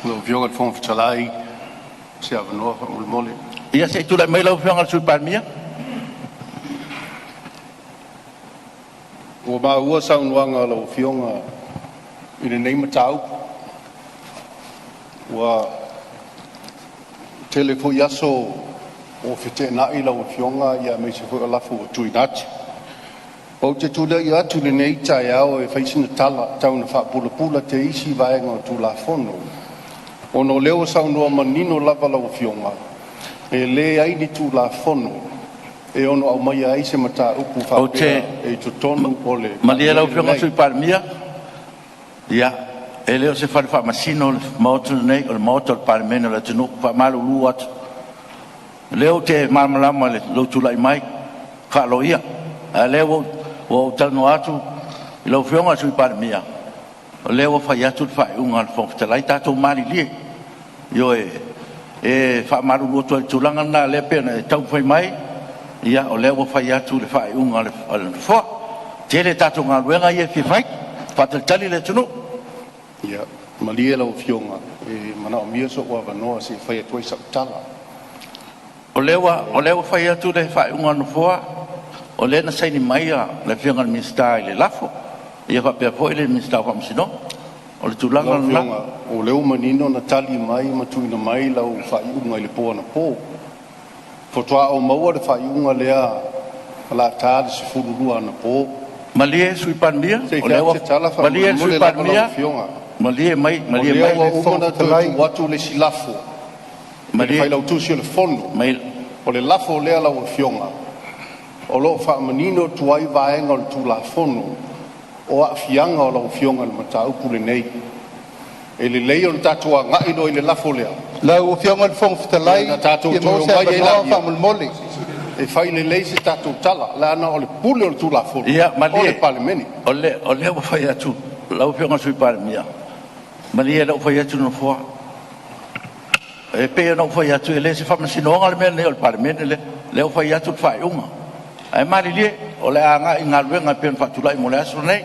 Lau Afioga i le Fofoga Fetalai mo se avanoa faamolemole. Ia se i tulai mai lau Afioga i le Sui Palemia. Ua maua saunoaga a lau Afioga i lenei mataupu, ua tele foi aso ua feteenai lau Afioga aemaise foi o lafo ua tuuina atu. Ou te tulai atu i lenei taeao e fai sina tala tau ina faapulapula teisi vaega o le Tulafono, ona o lea ua saunoa manino lava lau Afioga, e leai ni Tulafono e ono aumaia ai se mataupu Ou te faapea e i totonu o le malie Palemene lau Afioga i le lenei. Sui Palemia, ia e le o se fale faamasino le Maota lenei, o le Maota o le Palemene o le atunuu. E faamalulu atu, o lea ou te malamalama i lou tulai mai faa-loia, a o lea ua ou talanoa atu i lau Afioga i le Sui Palemia, o lea ua fai atu le faaiuga a le Fofoga Fetalai. Tatou malilie. Ioe. E faamalulu atu ai i le tulaga lena lea e pei ona e taumafai mai, ia o lea ua fai atu le faaiuga a le Nofoa. E tele a tatou galuega ia e fia fai, faatalitali le atunuu. Ia, malie lau Afioga, e manaomia sou avanoa se i fai atu ai sau tala. O lea ua fai atu le faaiuga a le Nofoa, o lea na saini mai le Afioga i le Minisita i le lafo, ia faapea foi le Minisita o Faamasinoga. O le tulaga Lau lena. Afioga, o lea ua manino na tali mai ma tuuina mai lau faaiuga i le po anapo. Faatoa ou maua le faaiuga lea o le a ta le 12 anapo. Malie le Sui Palemia, Se i o fai lea atu ua se tala malie le Sui faamolemole lava lau Palemia, Afioga. malie mai, O malie lea mai. ua uma ona toe tuu atu le isi lafo i le Malie Failautusi o le Fono. mai. O le lafo lea lau Afioga o lo o faamanino atu ai vaega o le Tulafono o aafiaga o lau Afioga i le mataupu lenei. E lelei ona tatou agai loa i le lafo lea Lau Afioga i le Fofoga Fetalai, ona tatou e fia toe maua se omai ai avanoa lea faamolemole. e fai lelei se tatou tala, leaga o le pule o le Tulafono Ia o le malie, Palemene. o lea ua fai atu lau Afioga i le Sui Palemia, malie o lea ua fai atu le Nofoa. E pei ona ou fai atu, e le o se faamasinoga le mea lenei o le Palemene lea. O lea ua fai atu le faaiuga, ae malilie o le a agai i galuega e pei ona faatulai mo le aso lenei.